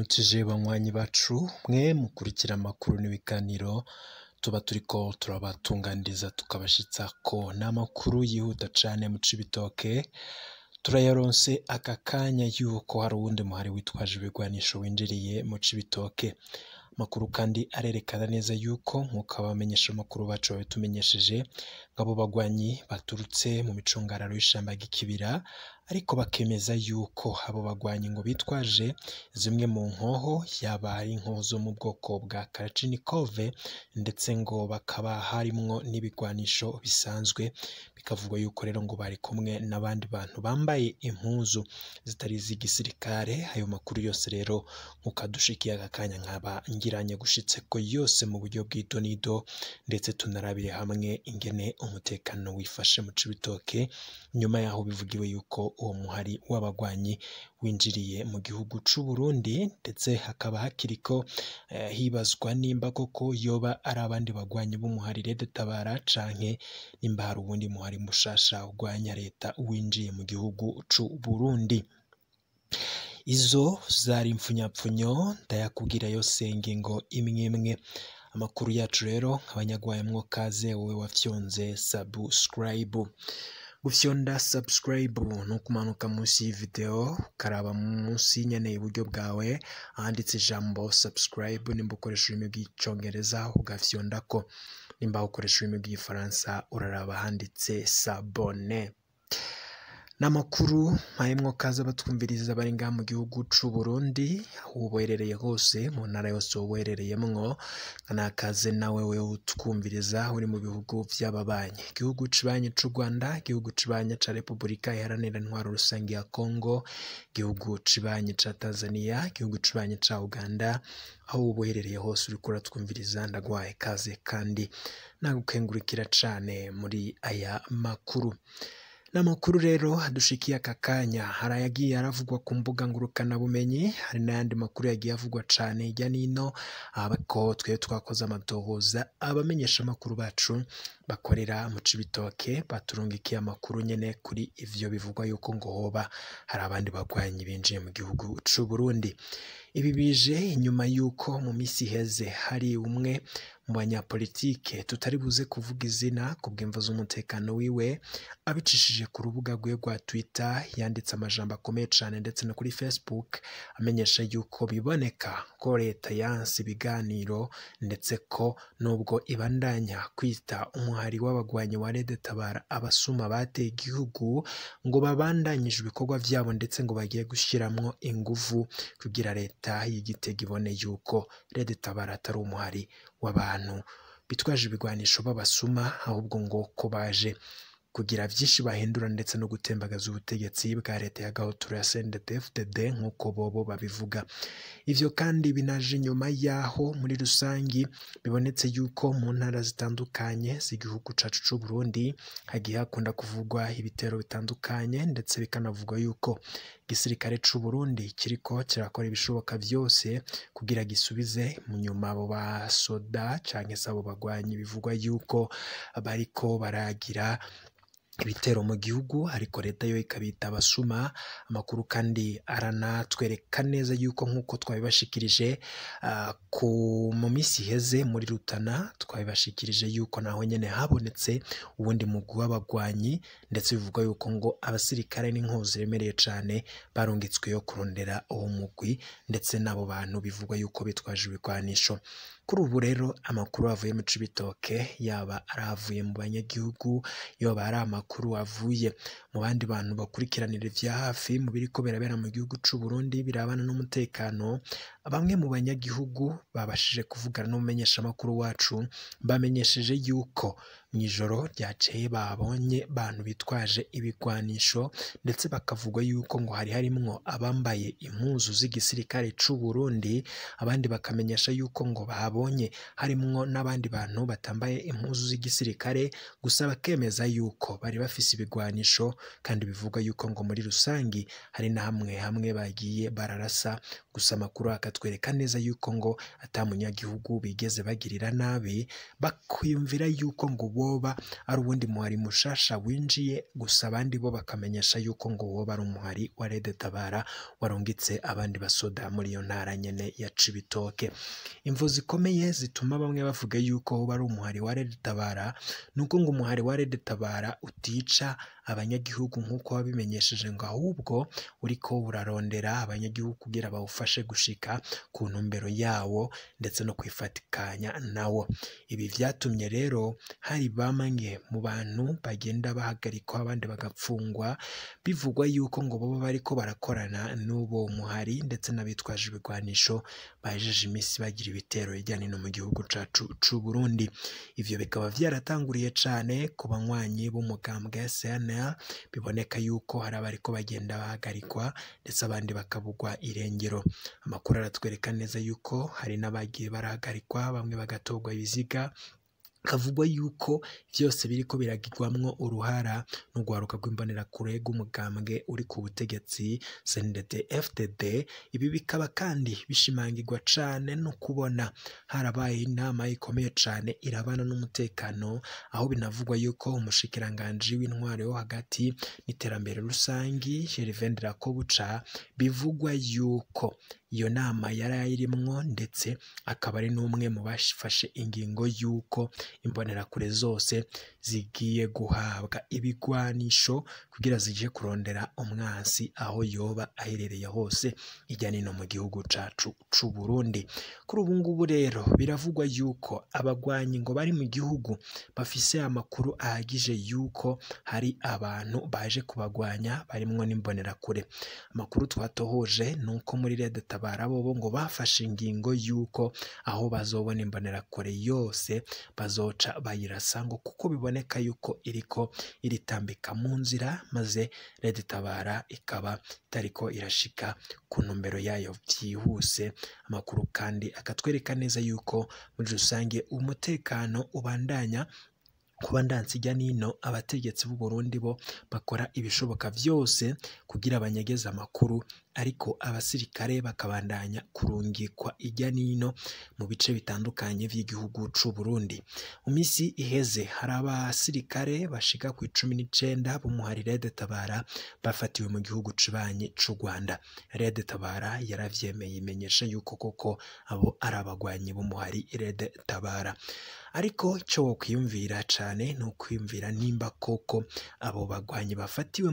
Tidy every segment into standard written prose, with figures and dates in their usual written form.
Ndabaramukije banywanyi bacu mwe mukurikira amakuru n'ibiganiro tuba turiko turabatunganiriza tukabashitsako n'amakuru yihuta cane mu Cibitoke. Turayaronse aka kanya yuko hari uwundi muhari witwaje ibigwanisho winjiriye mu Cibitoke. Amakuru kandi arerekana neza yuko nk'uko abamenyesha amakuru bacu babitumenyesheje, ng'abo bagwanyi baturutse mu micungararo y'ishamba ry'ikibira, ariko bakemeza yuko abo bagwanyi ngo bitwaje zimwe mu nkoho, yaba ari inkoho zo mu bwoko bwa Kalachnikov, ndetse ngo bakaba harimwo n'ibigwanisho bisanzwe. Bikavugwa yuko rero ngo bari kumwe n'abandi bantu bambaye impuzu zitari iz'igisirikare. Ayo makuru yose rero nk'uko adushikiye aka kanya nkaba ngiranye gushitseko yose mu buryo bw'idonido, ndetse tunarabire hamwe ingene umutekano wifashe mu Cibitoke nyuma yaho bivugiwe yuko uwo muhari w'abagwanyi winjiriye mu gihugu c'u Burundi, ndetse hakaba hakiriko hibazwa nimba koko yoba ari abandi bagwanyi b'umuhari Red Tabara canke nimba hari uwundi muhari mushasha ugwanya leta winjiye mu gihugu c'u Burundi. Izo zari impfunyapfunyo ndayakubwira yose ingingo imwe imwe. Amakuru yacu rero nk'abanyagwayemwo kaze wowe wafyonze subscribe. Gufyonda subscribe ni ukumanuka munsi y'ivideo ukaraba munsi nyene iburyo bwawe ahanditse ijambo subscribe, nimba ukoresha ururimi rw'icongereza ugafyondako, nimba ukoresha ururimi rw'igifaransa uraraba ahanditse s'abonner. N'amakuru mpayemwo kaze abatwumviriza bari ngaha mu gihugu c'u Burundi, aho uberereye hose mu ntara yose uberereyemwo, nakaze nawe wewe utwumviriza uri mu bihugu vy'ababanyi, igihugu cibanyi c'u Rwanda, igihugu cibanyi ca Repubulika Iharanira Intwaro Rusangi ya Kongo, igihugu cibanyi ca Tanzania, igihugu cibanyi ca Uganda, aho uba uherereye hose uriko uratwumviriza ndaguhaye ikaze kandi nagukengurukira cane muri aya makuru. N'amakuru rero adushikiye aka kanya, hari ayagiye aravugwa ku mbuga ngurukanabumenyi, hari n'ayandi makuru yagiye avugwa cane hirya n'ino, ariko twe twakoze amatohoza, abamenyesha amakuru bacu bakorera mu Cibitoke baturungikiye amakuru nyene kuri ivyo bivugwa yuko ngo hoba hari abandi bagwanyi binjiye mu gihugu c'u Burundi. Ibi bije inyuma yuko mu misi iheze hari umwe mu banyapolitike tutari buze kuvuga izina kubw'imvo z'umutekano wiwe, abicishije ku rubuga rwe rwa Twitter yanditse amajambo akomeye cane, ndetse no kuri Facebook amenyesha yuko biboneka ko leta yanse ibiganiro, ndetse ko nubwo ibandanya kwita umuhari w'abagwanyi wa Red Tabara abasuma bateye igihugu, ngo babandanyije ibikorwa vyabo, ndetse ngo bagiye gushiramwo inguvu kugira leta y'Igitega ibone yuko Red Tabara atari umuhari w'abantu bitwaje ibigwanisho b'abasuma, ahubwo ngo ko baje kugira vyinshi bahindura ndetse no gutembagaza ubutegetsi bwa leta ya Gahotoro ya CNDD-FDD nk'uko bobo babivuga. Ivyo kandi binaje nyuma yaho muri rusangi bibonetse yuko mu ntara zitandukanye z'igihugu cacu c'u Burundi hagiye hakunda kuvugwa ibitero bitandukanye, ndetse bikanavugwa yuko igisirikare c'u Burundi kiriko kirakora ibishoboka vyose kugira gisubize mu nyuma abo basoda canke se abo bagwanyi bivugwa yuko bariko baragira ibitero mu gihugu, ariko leta yo ikabita abasuma. Amakuru kandi aranatwereka neza yuko nk'uko twabibashikirije ku mu misi iheze muri Rutana, twabibashikirije yuko naho nyene habonetse uwundi mugwi w'abagwanyi, ndetse bivugwa yuko ngo abasirikare n'inkozi ziremereye cane barungitsweyo kurondera uwo mugwi ndetse n'abo bantu bivugwa yuko bitwaje ibigwanisho. Kuri ubu rero amakuru avuye mu Cibitoke, yaba ari avuye mu banyagihugu, yoba ari amakuru avuye mu bandi bantu bakurikiranira ivya hafi mu biriko birabera mu gihugu c'u Burundi birabana n'umutekano, bamwe mu banyagihugu babashije kuvugana n'umumenyeshamakuru wacu bamenyesheje yuko mw'ijoro ryakeye babonye bantu bitwaje ibigwanisho, ndetse bakavugwa yuko ngo hari harimwo abambaye impuzu z'igisirikare c'u Burundi, abandi bakamenyesha yuko ngo babonye harimwo n'abandi bantu batambaye impuzu z'igisirikare, gusa bakemeza yuko bari bari bafise ibigwanisho, kandi bivuga yuko ngo muri rusangi hari na hamwe hamwe bagiye bararasa. Gusa amakuru akatwereka neza yuko ngo ata munyagihugu bigeze bagirira nabi, bakwiyumvira yuko ngo woba ari uwundi muhari mushasha winjiye. Gusa abandi bo bakamenyesha yuko ngo woba ari umuhari wa Red Tabara warungitse abandi basoda muri iyo ntara nyene ya Cibitoke. Imvo zikomeye zituma bamwe bavuga yuko woba ari umuhari wa Red Tabara nuko ngo umuhari wa Red Tabara utica abanyagihugu nk'uko wabimenyesheje, ngo ahubwo uriko urarondera abanyagihugu kugira bawufashe gushika ku ntumbero yawo ndetse no kwifatikanya nawo. Ibi vyatumye rero hari bamwe mu bantu bagenda bahagarikwa abandi bagapfungwa, bivugwa yuko ngo boba bariko barakorana n'uwo muhari ndetse n'abitwaje ibigwanisho bahejeje imisi bagira ibitero hirya no hino mu gihugu cacu c'u Burundi. Ivyo bikaba vyaratanguriye cane ku banywanyi b'umugambwe CNL, biboneka yuko hari abariko bagenda bahagarikwa ndetse abandi bakabugwa irengero. Amakuru aratwereka neza yuko hari n'abagiye barahagarikwa, bamwe bagatorwa ibiziga. Kavugwa yuko vyose biriko biragirwamwo uruhara n'urwaruka rw'imbonerakure rw'umugambwe uri ku butegetsi CNDD FDD. Ibi bikaba kandi bishimangirwa cane no kubona harabaye inama ikomeye cane irabana n'umutekano, aho binavugwa yuko umushikiranganji w'intwaro yo hagati n'iterambere rusangi Gervais Ndirakobuca bivugwa yuko iyo nama yari ayirimwo, ndetse akaba ari n'umwe mu bafashe ingingo yuko imbonerakure zose zigiye guhabwa ibigwanisho kugira zije kurondera umwansi aho yoba aherereye hose hirya no hino mu gihugu cacu c'u Burundi. Kuri ubu ngubu rero biravugwa yuko abagwanyi ngo bari mu gihugu bafise amakuru ahagije yuko hari abantu baje kubagwanya barimwo n'imbonerakure. Amakuru twatohoje nuko muri Red Tabara bobo ngo bafashe ingingo yuko aho bazobona imbonerakure yose bazoca bayirasa, ngo kuko biboneka yuko iriko iritambika mu nzira, maze Red Tabara ikaba itariko irashika ku ntumbero yayo vyihuse. Amakuru kandi akatwereka neza yuko muri rusange umutekano ubandanya kuba ndansi hirya nino. Abategetsi b'u Burundi bo bakora ibishoboka vyose kugira banyegeze amakuru, ariko abasirikare bakabandanya kurungikwa hirya nino mu bice bitandukanye vy'igihugu c'u Burundi. Mu misi iheze hari abasirikare bashika ku 19 b'umuhari Red Tabara bafatiwe mu gihugu cibanyi c'u Rwanda. Red Tabara yaravyemeye imenyesha yuko koko abo ari abagwanyi b'umuhari Red Tabara. Ariko ico wokwiyumvira cane ni ukwiyumvira nimba koko abo bagwanyi bafatiwe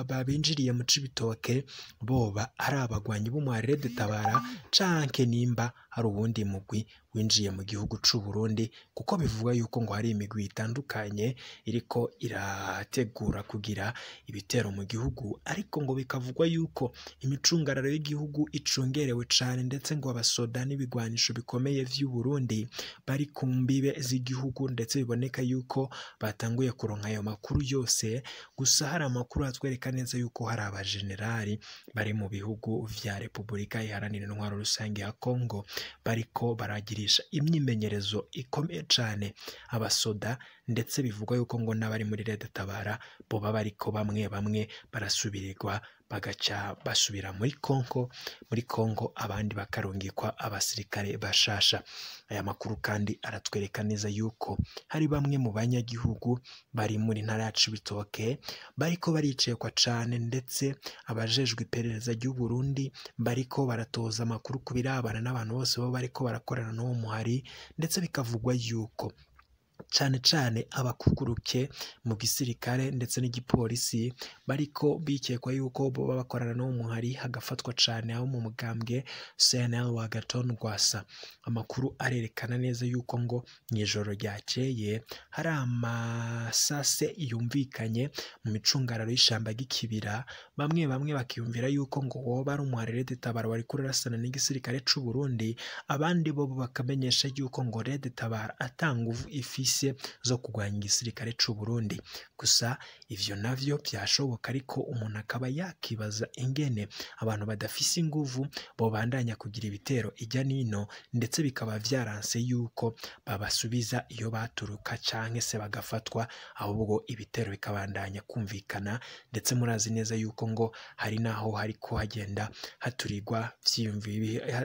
babinjiriye mu Cibitoke boba ari abagwanyi b'umuhari Red Tabara, canke nimba hari uwundi mugwi winjiye mu gihugu c'u Burundi, kuko bivugwa yuko ngo hari imigwi itandukanye iriko irategura kugira ibitero mu gihugu. Ariko ngo bikavugwa yuko imicungararo y'igihugu icungerewe cane, ndetse ngo abasoda n'ibigwanisho bikomeye vy'u Burundi bari ku mbibe z'igihugu, ndetse biboneka yuko batanguye kuronka ayo makuru yose. Gusa hari amakuru atwereka neza yuko hari abajenerali bari mu bihugu vya Repubulika Iharanira Intwaro Rusange ya Kongo bariko baragirisha imyimenyerezo ikomeye cane abasoda, ndetse bivugwa yuko ngo n'abari muri Red Tabara boba bariko bamwe bamwe barasubirirwa bagaca basubira muri Kongo, abandi bakarungikwa abasirikare bashasha. Aya makuru kandi aratwereka neza yuko hari bamwe mu banyagihugu bari muri ntara ya Cibitoke bariko baricekwa cane, ndetse abajejwe iperereza ry'u Burundi bariko baratoza amakuru ku birabana n'abantu bose baba bariko barakorana n'uwo muhari, ndetse bikavugwa yuko cane cane abakukuruke mu gisirikare ndetse n'igipolisi bariko bikekwa yuko boba bakorana n'uwo muhari, hagafatwa cane abo mu mugambwe CNL wa Agathon Rwasa. Amakuru arerekana neza yuko ngo mw'ijoro ryakeye hari amasase yumvikanye mu micungararo y'ishamba ry'ikibira, bamwe bamwe bakiyumvira yuko ngo woba ari umuhari Red Tabara wariko urarasana n'igisirikare c'u Burundi, abandi bo bakamenyesha yuko ngo Red Tabara ata nguvu ifise bafise zo kurwanya igisirikare c'u Burundi. Gusa ivyo navyo vyashoboka, ariko umuntu akaba yakibaza ingene abantu badafise inguvu bobandanya kugira ibitero ijya nino, ndetse bikaba vyaranse yuko babasubiza iyo baturuka canke se bagafatwa, ahubwo ibitero bikabandanya kumvikana. Ndetse murazi neza yuko ngo hari naho hariko hagenda haturigwa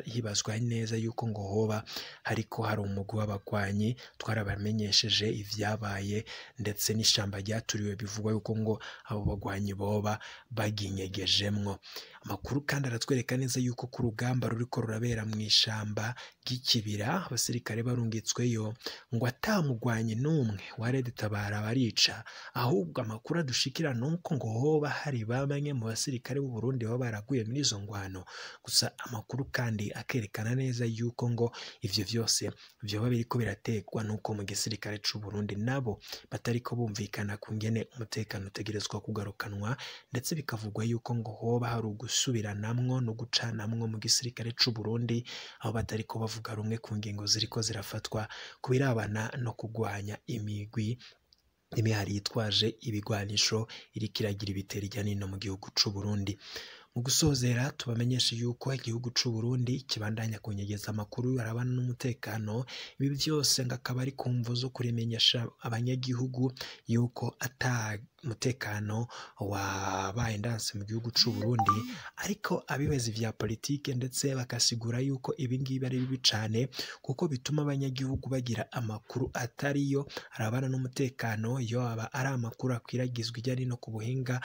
hibazwa neza yuko ngo hoba hariko hari umugwi w'abagwanyi. Twarabamenyesheje ivyabaye ndetse n'ishamba ryaturiwe bivugwa yuko ngo abo bagwanyi boba baginyegejemwo. Amakuru kandi aratwereka neza yuko ku rugamba ruriko rurabera mu ishamba ry'ikibira abasirikare barungitsweyo ngo atamugwanyi n'umwe wa Red Tabara barica, ahubwo amakuru adushikira nuko ngo hoba hari bamwe mu basirikare b'u Burundi baba baraguye muri izo ngwano. Gusa amakuru kandi akerekana neza yuko ngo ivyo vyose vyoba biriko birategwa nuko mu gisirikare c'u Burundi nabo batariko bumvikana ku ngene umutekano utegerezwa kugarukanwa, ndetse bikavugwa yuko ngo hoba hari ugusubiranamwo no gucanamwo mu gisirikare c'u Burundi, aho batariko bavuga rumwe ku ngingo ziriko zirafatwa ku birabana no kugwanya imigwi imihari yitwaje ibigwanisho iriko iragira ibitero irya nino mu gihugu c'u Burundi. Mu gusozera tubamenyeshe yuko igihugu c'u Burundi kibandanya kunyegeza amakuru arabana n'umutekano. Ibi vyose ngo akaba ari ku mvo zo kurimenyesha abanyagihugu yuko ata mutekano wabaye ndanse mu gihugu c'u Burundi, ariko abihweza vya politike ndetse bakasigura yuko ibi ngibi ari bibi cane kuko bituma abanyagihugu bagira amakuru atariyo arabana n'umutekano, yo aba ari amakuru akwiragizwa irya nino ku buhinga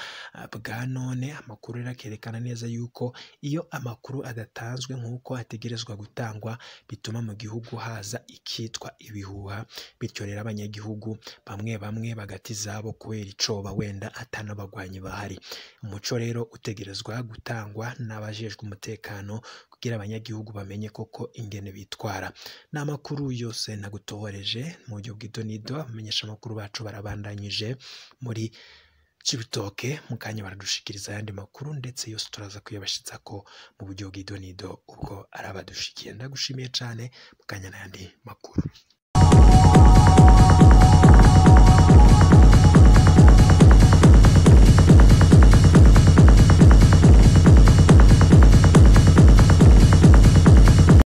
bwa none. Amakuru rero akerekana neza yuko iyo amakuru adatanzwe nk'uko ategerezwa gutangwa bituma mu gihugu haza ikitwa ibihuha, bityo rero abanyagihugu bamwe bamwe bagata izabo kubera icoba wenda atanabagwanyi bahari. Umuco rero utegerezwa gutangwa n'abajejwe umutekano kugira abanyagihugu bamenye koko ingene bitwara. N'amakuru yose nagutohoreje mu buryo bw'idonido, abamenyesha amakuru bacu barabandanyije muri Cibitoke, mu kanya baradushikiriza ayandi makuru ndetse yose turaza kuyabashitsako mu buryo bw'idonido ubwo arabadushikiye. Ndagushimiye cane, mu kanya n'ayandi makuru.